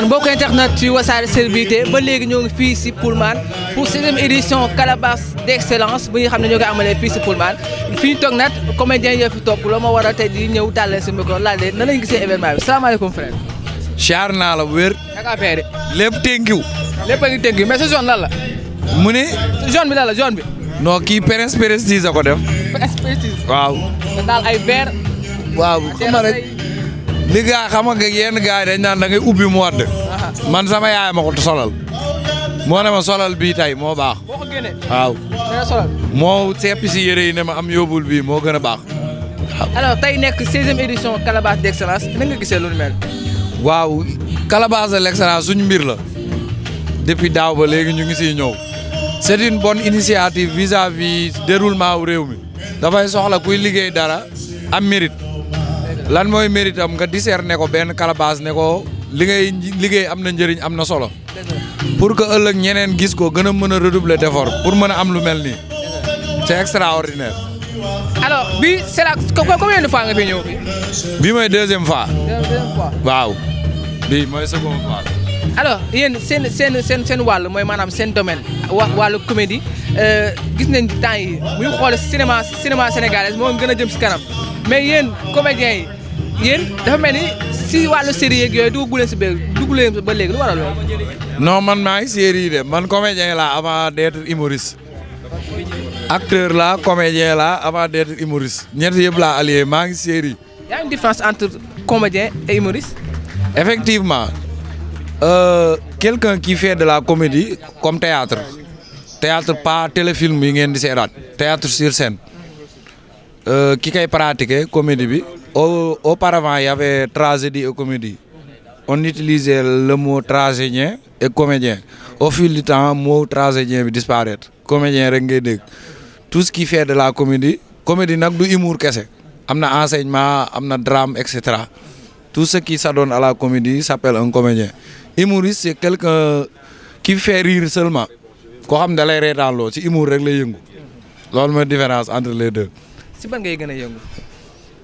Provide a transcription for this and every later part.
mbokk internet ci Wassare Célébrité ba léegi ñoo ngi fii si Pullman pour 6e édition calebasse d'excellence bu ñu xam ne ñoo ngi amalee fii si Pullman fi ñu toog nag comédien yoo fi toog loo ma waral tey di ñëw tàllal si micro laaj leen nan lañu gisee événement bi salaamaaleykum frère. char naa la wér. naka affaire yi. lépp tënkiw. lépp a ngi tënkiw mais sa zone lan la. mu ne. zone bi lan la zone bi. non kii Prestige a ko def. Prestige. waaw. daal ay verre. waaw xam nga rek. li gaa xam nga yenn gars yi dañ naan da ngay ubbi mu wadd man sama yaay ma ko solal moo ne ma solal bii tey moo baax. boo ko génnee. waaw. dina solal. moo seppi si yére yi ne ma am yóbbul bii moo gën a baax. waaw. alors tey nekk 16e édition calebasse d'excellence na nga gisee lu mel. waaw calebasse de l'excellence suñu mbir la depuis daaw ba léegi ñu ngi siy ñëw c'est une bonne initiative vis-à-vis déroulement wu réew mi dafay soxla kuy liggéey dara am mérite. lan mooy mérite am nga discerner ko benn calebasse ne ko li ngay liggéey am na njëriñ am na solo pour que ëllëg ñeneen gis ko gën a mën a redoubler d'effort pour mën a am lu mel nii c'est extraordinaire. alors bii c'est la combien de fois nga fi ñëw fii. bii mooy deuxième fois. deuxième fois. waaw bii mooy seconde fois. alors yéen seen wàll mooy maanaam seen domaine wàllu comédie gis nañ temps yi bu ñu xoolee cinéma sénégalais moo gën a jëm si kanam mais yéen comédiens yi yéen dafa mel ni si wàllu série yeeg yooyu dugg leen si ba léegi lu waral loolu. non man maa ngi série yi de man comédien la avant d'être humoriste acteur la comédien la avant d'être humoriste ñett yëpp laa allié maa ngi série. y a une différence entre comédien et humoriste. effectivement quelqu'un qui fait de la comédie comme théâtre pas téléfilm yi ngeen di seetaan théâtre sur scène ki koy pratiquer comédie bi auparavant il y avait tragédie et comédie on utilisait le mot tragédien et comédien au fil du temps mot tragédien bi disparaître comédien rek ngay dégg tout ce qui fait de la comédie nag du humour kese am na enseignement am na drame et cetera tout ce qui s'adonne à la comédie s'appelle un comédien. Humoriste c'est quelqu'un qui fait rire seulement koo xam ne da lay reetaanloo ci humour rek lay yëngu loolu mooy différence entre les deux. si ban ngay gën a yëngu.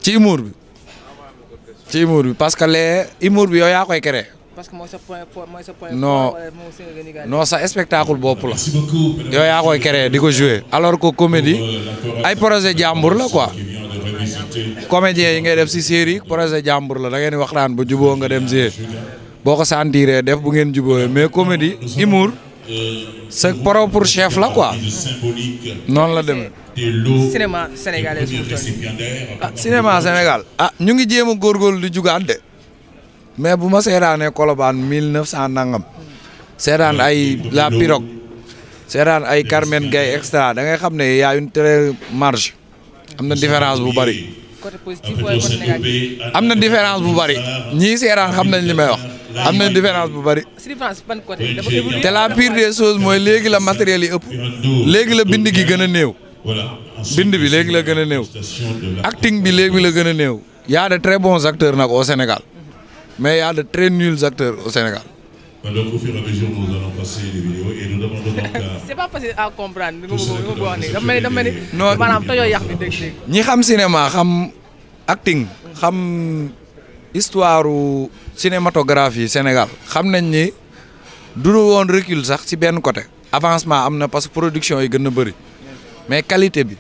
ci humour bi parce que humour bi yow yaa koy créé. parce que mooy sa point non sa spectacle bopp la yow yaa koy créé di ko jouer alors que comédie ay projet jàmbur la quoi. comédien yi ngay def ci série projet jàmbur la da ngeen di waxtaan ba juboo nga dem see boo ko sentiree def bu ngeen juboo mais comédie humour c'est propre chef la quoi noonu la demee. cinéma sénégalais cinéma Sénégal ñu ngi jéem a góorgóorlu di jugaat de mais bu ma seetaanee Colobane 1900 nangam seetaan ay La Pirogue seetaan ay Carmen Gay extra da ngay xam ne y a une très marge am na différence bu bari. côté positif wala côté négatif. am na différence bu bari ñii seetaan xam nañ li may wax am na différence bu bari. différence ban côté te la pire des choses mooy léegi la matériel yi ëpp léegi la bind gi gën a néew bind bi léegi la gën a néew acting bi léegi la gën a néew y a de très bons acteurs nag au Sénégal mais y a de très nuls acteurs au Sénégal. Donc au fur et à mesure nous allons passer les vidéos et nous demandons donc à... c'est pas facile à comprendre li ma wax nii dafa mel ni maanaam tojoo yàq bi dégg-dégg. ñi xam cinéma xam acting xam histoire cinématographie Sénégal xam nañ ni du woon recul sax ci benn côté avancement am na parce que production yi gën a bëri mais qualité bi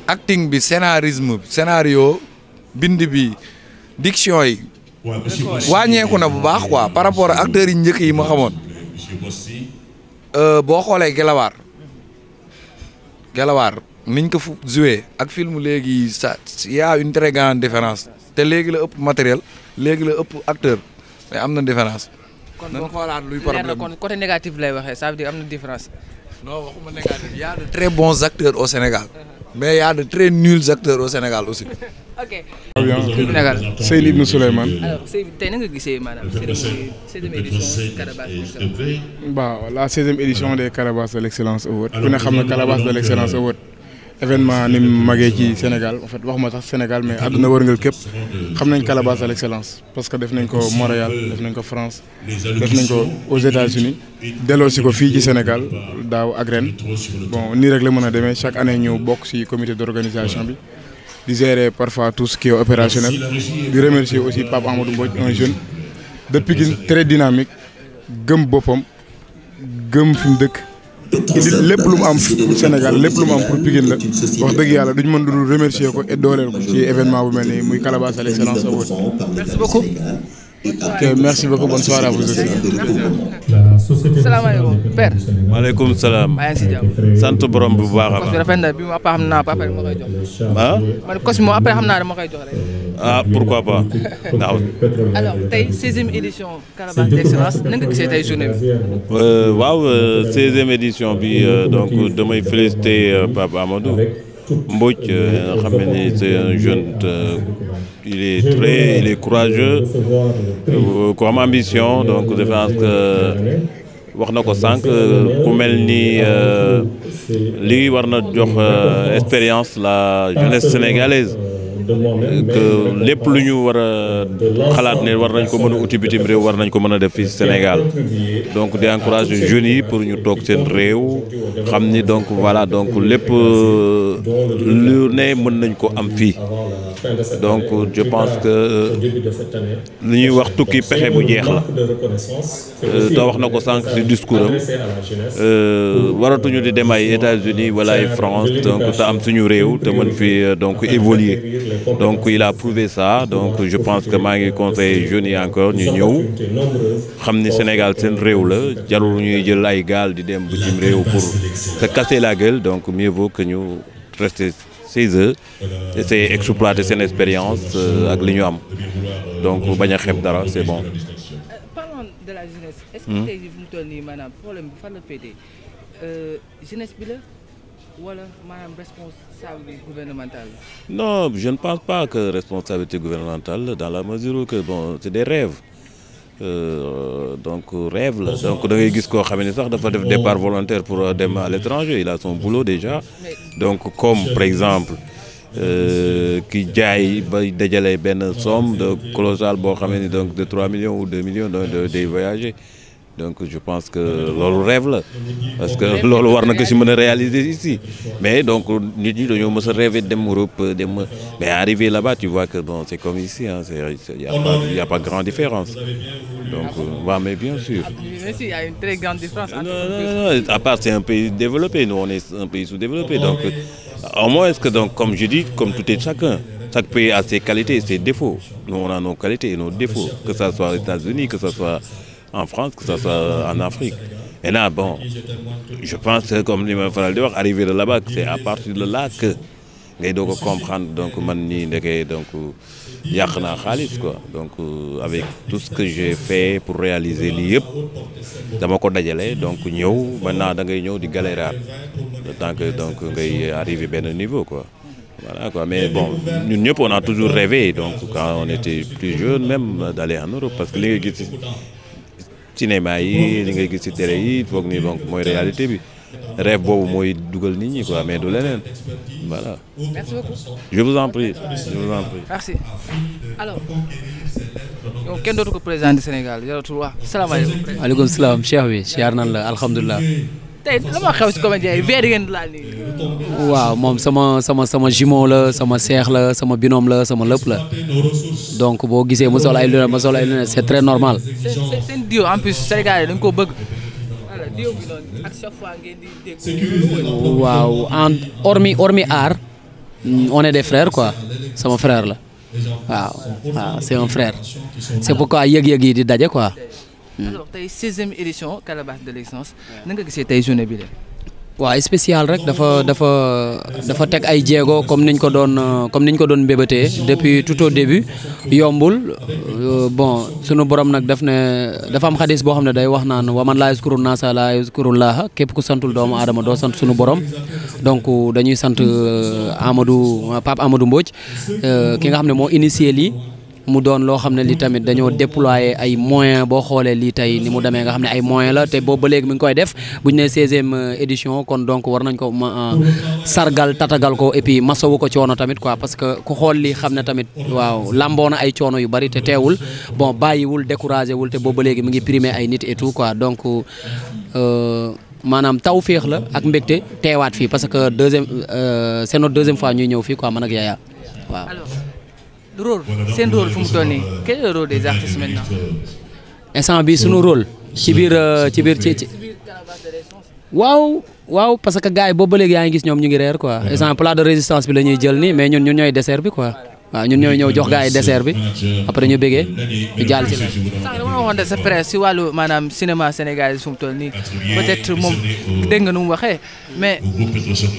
acting bi scénarisme bi scénario bind bi diction yi wàññeeku na bu baax quoi par rapport ak acteurs yi njëkk yi ma xamoon boo xoolee Gelawaar niñ ko fu joué ak film léegi ça y a une très grande différence te léegi la ëpp matériel léegi la ëpp acteur mais am na différence. kon boo xoolaat luy problème kon côté négatif lay waxee ça veut dire am na différence. non waxuma négatif y a de très bons acteurs au Sénégal mais y a de très nuls acteurs au Sénégal aussi. ok. Seydou Ibn Souleymane. alors Seydou tey na nga gisee maanaam 16e édition calebasse la 16e édition des Calebasses de l'excellence award ku ne xam na Calebasse de l'excellence award événement ni mu magee ci Sénégal en fait waxuma sax Sénégal mais àdduna wërngal képp xam nañ Calebasse de l'excellence parce que def nañ ko Montréal def nañ ko France def nañ ko aux États-Unis delloosi ko fii ci Sénégal daaw ak ren bon nii rek la mën a demee chaque année ñu bokk ci comité d'organisation bi di gérer parfois tout ce qui est opérationnel di remercier aussi Pape Amadou Mbodj un jeune de Pikine très dynamique gëm boppam gëm fi mu dëkk indi lépp lu mu am pour Sénégal lépp lu mu am pour Pikine la wax dëgg yàlla duñ mën dul remercier ko et dooleel ko ci événement bu mel nii muy Calebasse à l'excellence award. merci beaucoup. ok merci beaucoup bonne soirée à vous aussi. salaamaaleykum père. maaleykum salaam. maa ngi si jàmm. sant borom bu baax a kos bi baax. rafet na bi mu après xam naa ko après ma koy jox. ah. man kos bi moom après xam naa dama koy jox rek. ah pourquoi pas. waaw. alors tey 16e édition Calebasse d'excellence na nga gisee tey journée bi. waaw 16e édition bi donc damay féliciter Pape Amadou Mbodj nga xam ne c'est un jeune il est courageux ku am ambition donc je pense que wax na ko sànq ku mel ni lii war na jox expérience la jeunesse sénégalaise que lépp lu ñu war a xalaat ne war nañ ko mën a uti bitim réew war nañ ko mën a def fii Sénégal donc di encourager jeunes yi pour ñu toog seen réew xam ni donc voilà donc lépp lu ne mën nañ ko am fii donc je pense que li ñuy wax tukki pexe bu jeex la te wax na ko sànq ci discours am waratuñu di dem ay États-Unis wala ay France donc te am suñu réew te mën fi donc évoluer donc il a prouvé ça donc je pense que maa ngi conseillé jeunes yi encore ñu ñëw xam ni Sénégal seen réew la jarul ñuy jël ay gaal di dem bitim réew pour se casser la gueule donc mieux vaut que ñu rester chez eux essayer exploiter seen expérience ak li ñu am donc bañ a xeeb dara c'est bon. parlons de la jeunesse. est-ce que tey jii fi mu toll nii maanaam problème bi fan la féetee jeunesse bi la wala maanaam responsabilité gouvernementale la. Non, je ne pense pas que responsabilité gouvernementale dans la mesure où que bon c'est des rêves donc rêve la donc da ngay gis koo xam ne sax dafa def départ volontaire pour dem à l'étranger il a son boulot déjà donc comme par exemple ki jaay ba dajale benn somme de colossale boo xam ne donc de 3 millions ou 2 millions de voyager donc je pense que loolu rêve la parce que loolu war na ko ci mën a réaliser ici mais donc nit ñi dañoo mës a rêver dem Europe dem mais arrivé là-bas tu vois que bon c'est comme ici hein il y a pas grande différence donc mais bien sûr. Mais si, il y a une très grande différence. Non, à part c'est un pays développé nous on est un pays sous-développé donc au moins est-ce que donc comme je dis comme tout est chacun chaque pays a ses qualités et ses défauts nous on a nos qualités et nos défauts que ça soit aux États-Unis que ça soit en France que ça soit en Afrique et là bon je pense que comme li ma faral di wax arrivé de là-bas c'est à partir de là que ngay doog a comprendre donc man nii ndekee donc yàq naa xaalis quoi donc avec tout ce que j'ai fait pour réaliser lii yëpp dama ko dajale donc ñëw maintenant da ngay ñëw di galérer le temps que donc ngay arriver benn niveau quoi voilà quoi mais bon ñun ñëpp on a toujours rêvé donc quand on était plus jeune même d'aller en Europe parce que li nga gis cinéma yi li ngay gis ci télé yi foog ni donc mooy réalité bi rêve boobu mooy dugal nit ñi quoi mais du leneen voilà. Merci beaucoup. Je vous en prie. Je vous en prie. Merci. Alors yow kenn dootu ko président du Sénégal jaratul wax salaamaaleykum. maaleykum salaam cheikh bi siyaar nan la alhamdulilah. tey la ma xew si comédien yi verre ngeen laal nii. waaw moom sama jumeau la sama seex la sama binôme la sama lépp la donc boo gisee mu sol ay lunettes ma sol ay lunettes c'est très normal. seen duo en plus Sénégal yi dañ ko bëgg. voilà duo bi noonu ak chaque fois ngeen di dégg. waaw en hormis art on est des frères quoi sama frère la waaw c'est un frère c'est pourquoi yëg-yëg yi di daje quoi. alors tey 16e édition Calebasse de l'excellence na nga gisee tey journée bi de. waaw spécial rek dafa teg ay jéego comme niñ ko doon mbébétee depuis tout au début yombul bon sunu borom nag dafa am xadis boo xam ne day wax naan wa man laa yaskuru naasa laa yaskurullaaha képp ku santul doomu aadama doo sant sunu borom donc dañuy sant Pape Amadou Mbodj ki nga xam ne moo initié lii mu doon loo xam ne li tamit dañoo déployer ay moyens boo xoolee lii tey ni mu demee nga xam ne ay moyens la te boobu ba léegi mi ngi koy def bu ñu nee 16e édition kon donc war nañ ko sargal tatagal ko et puis masawu ko coono tamit quoi parce que ku xool lii xam ne tamit waaw lamboo na ay coono yu bari te teewul bon bàyyiwul découragé wul te boobu ba léegi mi ngi primer ay nit et tout quoi donc maanaam taw féex la ak mbégte teewaat fii parce que c'est notre deuxième fois ñuy ñëw fii quoi man ak Yaya waaw. seen rôle fu mu toll nii quel est le rôle des artistes maintenant. instant bi suñu rôle ci biir waaw parce que gars yi boobu ba léegi yaa ngi gis ñoom ñu ngi reer quoi instant plat de résistance bi la ñuy jël nii mais ñun ñooy dessert bi quoi waaw ñun ñooy ñëw jox gars yi dessert bi après ñu bégee ñu jàll ci la. sànq dama waxoon de sa presse si wàllu maanaam cinéma sénégalais fu mu toll nii peut-être moom dégg nga nu mu waxee mais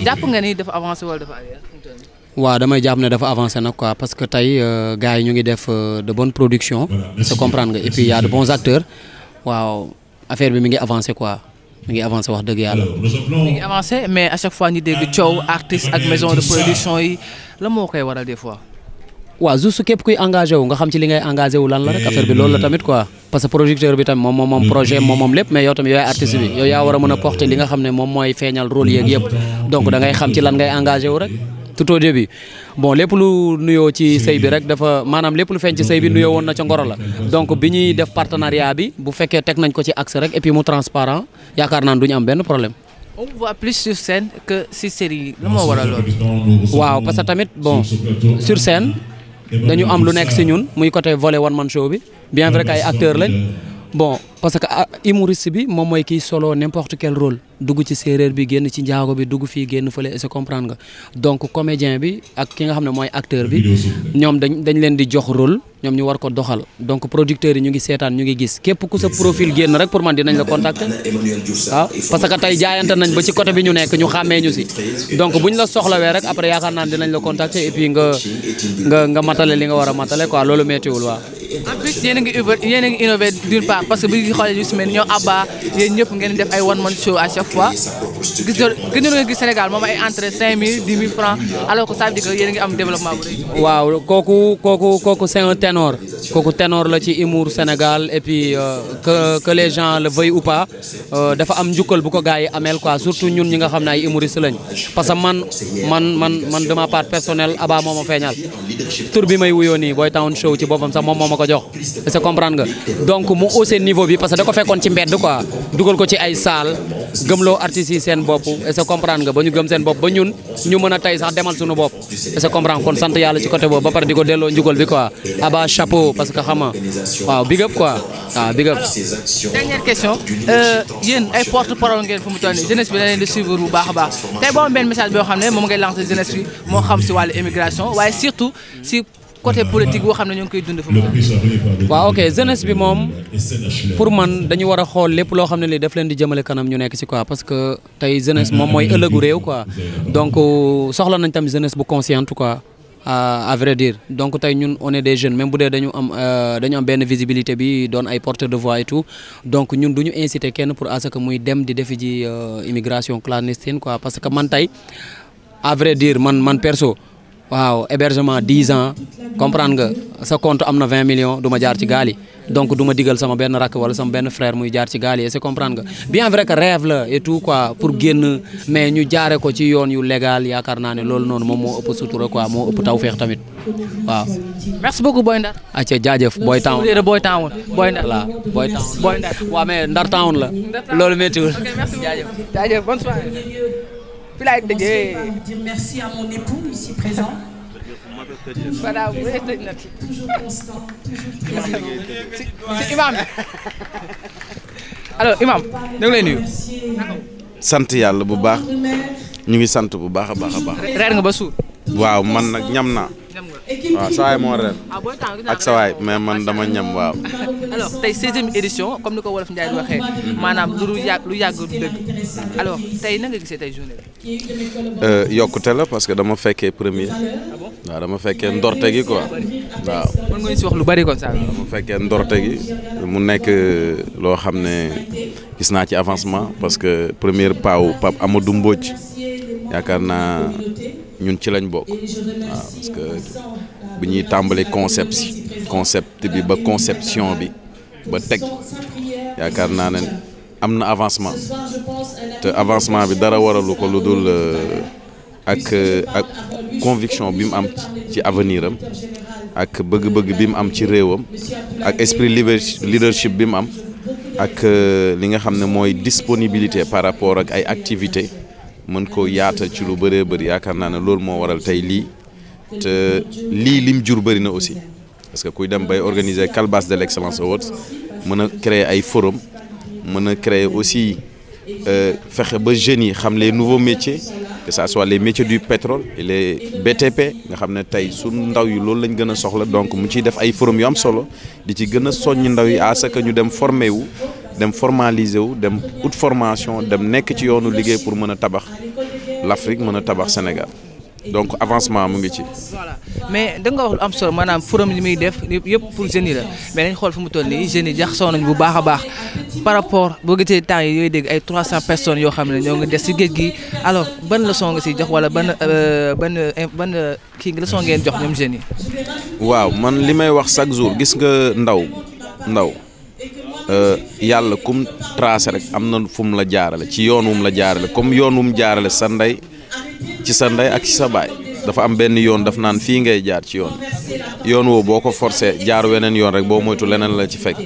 jàpp nga ni dafa avancé wala dafa arrière fu mu toll nii. waaw damay jàpp ne dafa avancé nag quoi parce que tey gars yi ñu ngi def de bonnes productions c'est comprendre nga et puis y a de bons acteurs waaw affaire bi mi ngi avancé quoi. mi ngi avancé wax dëgg yàlla. mi ngi avancé mais à chaque fois ñu dégg coow artiste ak maison de production yi la moo koy waral des fois. waaw juste képp kuy engagé wu nga xam ci li ngay engagé wu lan la rek affaire bi loolu la tamit quoi parce que producteur bi tamit moom projet moom lépp mais yow tamit yooy artiste bi yow yaa war a mën a porter li nga xam ne moom mooy feeñal rôle yeeg yëpp donc da ngay xam ci lan ngay engagé wu rek. tout au début bon lépp lu nuyoo ci sëy bi rek dafa maanaam lépp lu feeñ ci sëy bi nuyoo woon na ca ngoro la donc bi ñuy def partenariat bi bu fekkee teg nañ ko ci axe rek et puis mu transparent yaakaar naan du ñu am benn problème. on voit plus sur scène que si série la moo waral loolu. waaw parce que tamit bon sur scène dañu am lu nekk si ñun muy côté volet one man show bi bien vrai que ay acteurs lañ bon parce que humoriste bi moom mooy kiy solo n'importe quel rôle dugg ci séeréer bi génn ci njaago bi dugg fii génn fële est-ce que comprendre nga donc comédien bi ak ki nga xam ne mooy acteur bi ñoom dañ leen di jox rôle ñoom ñu war ko doxal donc producteurs yi ñu ngi seetaan ñu ngi gis képp ku sa profil génn rek pour man dinañ la contacter waaw parce que tey jaayante nañ ba ci côté bi ñu nekk ñu xàmmee ñu si donc buñ la soxlawee rek après yaakaar naa dinañ la contacter et puis nga matale li nga war a matale quoi loolu méttiwul waaw. en plus yéen a ngi innové d'une part parce que bu ñu xoolee yu si mel ni ñoom Abba yéen ñëpp ngeen def ay one man show à chaque fois gën nga gis Sénégal moom ay entre 5000 10 000 francs alors que ça veut dire que yéen a ngi am développement bu rëy. waaw kooku c'est un ténor kooku ténor la ci humour Sénégal et puis que les gens le veuillent ou pas dafa am njukkal bu ko gars yi ameel quoi surtout ñun ñi nga xam ne ay humoristes lañ parce que man de ma part personnelle Abba moo ma feeñal tur bi may wuyoo nii Boy Town Show ci boppam sax moom moo ma ko jox est-ce que comprendre nga donc mu haussé niveau bi parce que da ko fekkoon ci mbedd quoi dugal ko ci ay salle gëmloo artistes yi seen bopp est-ce que comprendre nga ba ñu gëm seen bopp ba ñun ñu mën a tey sax demal suñu bopp est-ce que comprendre kon sant yàlla ci côté boobu ba pare di ko delloo njukkal bi quoi Abba chapeau parce que xam nga waaw big up quoi waaw big up. dernière question yéen ay porte-parole ngeen fu mu toll nii jeunesse bi da leen di suivre bu baax a baax tey boo am benn message boo xam ne moom ngay lancer jeunesse bi moo xam si wàllu immigration waaye surtout si côté politique boo xam ne ñoo ngi koy dund fu mu toll nii. waaw ok jeunesse bi moom pour man dañu war a xool lépp loo xam ne lii daf leen di jëmale kanam ñu nekk ci quoi parce que tey jeunesse moom mooy ëllëgu réew quoi donc soxla nañ tamit jeunesse bu consciente quoi. à vrai dire donc tey ñun on est des jeunes même bu dee dañu am benn visibilité bi doon ay porteurs de voix et tout donc ñun du ñu inciter kenn pour à ce que muy dem di defi ji immigration clandestine quoi parce que man tey à vrai dire man perso waaw hébergement 10 ans comprendre nga sa compte am na 20 millions du ma jaar ci gaal yi donc du ma digal sama benn rakk wala sama benn frère muy jaar ci gaal yi est-ce que comprendre nga bien vrai que rêve la et tout quoi pour génn mais ñu jaare ko ci yoon yu légal yaakaar naa ne loolu noonu moom moo ëpp sutura quoi moo ëpp tawfeex tamit waaw. merci beaucoup Boy Ndar. acca jaajëf Boy Town. Boy Town Boy Ndar voilà Boy Town. Boy Ndar waaw mais Ndar Town la. loolu méttiwul. ok merci jaajëf jaajëf bonne soirée. fi laay tëjee. dire merci à mon époux ici présent. voilà bu dee tëj na ci. si imam bi. alors imam ñu ngi lay nuyu. sant yàlla bu baax ñu ngi sant bu baax a baax a baax. reer nga ba suur. waaw man nag ñam naa. waaw sawaay moo reer ak sawaay mais man dama ñam waaw. alors tey 16e édition comme ni ko Wolof Njaay di waxee maanaam lu yàgg du dëgg alors tey na nga gisee tey journée bi. yokkute la parce que dama fekkee premier. waaw dama fekkee ndorte gi quoi waaw. mën nga ñu si wax lu bari kon ça. dama fekkee ndorte gi mu nekk loo xam ne gis naa ci avancement parce que premier paaw Pape Amadou Mbodj yaakaar naa ñun ci lañ bokk waaw parce que bu ñuy tàmbali concept bi ba conception bi ba teg yaakaar naa ne am na avancement te avancement bi dara waralu ko lu dul ak conviction bi mu am ci avenir am ak bëgg-bëgg bi mu am ci réewam ak esprit leadership bi mu am ak li nga xam ne mooy disponibilité par rapport ak ay activités mën ko yaatal ci lu bëree bëri yaakaar naa ne loolu moo waral tey lii te lii lim jur bëri na aussi parce que kuy dem bay organiser Calebasse de l'Excellence Awards mën a créer ay forum mën a créer aussi fexe ba jeunes yi xam les nouveaux métiers que ça soit les métiers du pétrole et les BTP nga xam ne tey su ndaw yi loolu lañ gën a soxla donc mu ciy def ay forum yu am solo di ci gën a soññ ndaw yi à ce que ñu dem former wu dem formaliser wu dem ut formation dem nekk ci yoonu liggéey pour mën a tabax l'Afrique mën a tabax Sénégal donc avancement mu ngi ci. voilà mais da nga wax lu am solo maanaam forum li muy def yëpp pour jeunes yi la mais dañ xool fu mu toll nii jeunes yi jaxasoo nañ bu baax a baax par rapport boo gisee temps yi yooyu dégg ay 300 personnes yoo xam ne ñoo ngi des ci géej gi alors ban leçon nga siy jox wala ban kii leçon ngeen jox ñoom jeunes yi. waaw man li may wax chaque jour gis nga ndaw yàlla kum tracé rek am na fu mu la jaarale ci yoon wu mu la jaarale comme yoon wu mu jaarale sa ndey ci sa ndey ak ci sa baay dafa am benn yoon daf naan fii ngay jaar ci yoon woo boo ko forcé jaar weneen yoon rek boo moytu leneen la ci fekk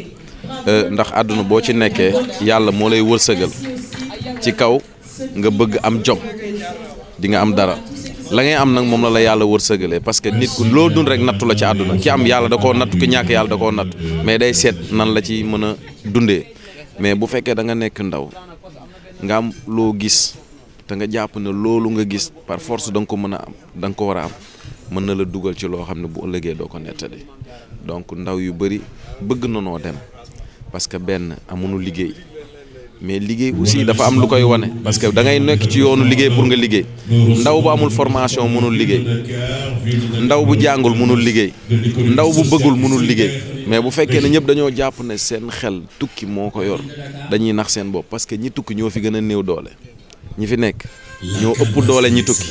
ndax àdduna boo ci nekkee yàlla moo lay wërsëgal ci kaw nga bëgg am jom di nga am dara la ngay am nag moom la yàlla wërsëgalee parce que nit ku loo dund rek nattu la ci àdduna ki am yàlla da koo nattu ki ñàkk yàlla da koo nattu mais day seet nan la ci mën a dundee mais bu fekkee da nga nekk ndaw nga am loo gis te nga jàpp ne loolu nga gis par force da nga ko mën a am da nga ko war a am mën na la dugal ci loo xam ne bu ëllëgee doo ko nettali donc ndaw yu bëri bëgg na noo dem parce que benn amuñu liggéey mais liggéey aussi dafa am lu koy wane parce que da ngay nekk ci yoonu liggéey pour nga liggéey ndaw bu amul formation mënul liggéey ndaw bu jàngul mënul liggéey ndaw bu bëggul mënul liggéey mais bu fekkee ne ñëpp dañoo jàpp ne seen xel tukki moo ko yor dañuy nax seen bopp parce que ñi tukki ñoo fi gën a néew doole ñi fi nekk ñoo ëpp doole ñi tukki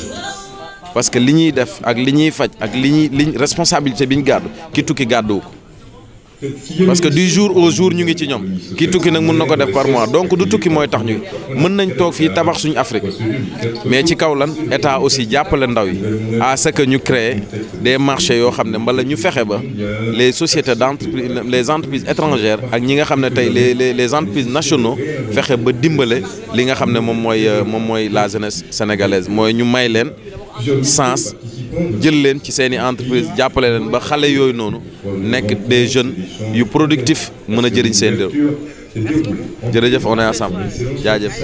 parce que li ñuy def ak li ñuy faj ak li responsabilité bi ñu gàddu ki tukki gàddu ko parce que du jour au jour ñu ngi ci ñoom ki tukki nag mën na ko def par mois donc du tukki mooy tax ñu mën nañ toog fii tabax suñu Afrique mais ci kaw lan état aussi jàppale ndaw yi à ce que ñu créer des marchés yoo xam ne mbala ñu fexe ba les sociétés d'entreprise les entreprises étrangères ak ñi nga xam ne tey les entreprises nationaux fexe ba dimbale li nga xam ne moom mooy la jeunesse sénégalaise mooy ñu may leen sens jël leen ci seeni entreprise jàppale leen ba xale yooyu noonu nekk des jeunes yu productifs mën a jëriñ seen réew jërëjëf on est ensemble jaajëf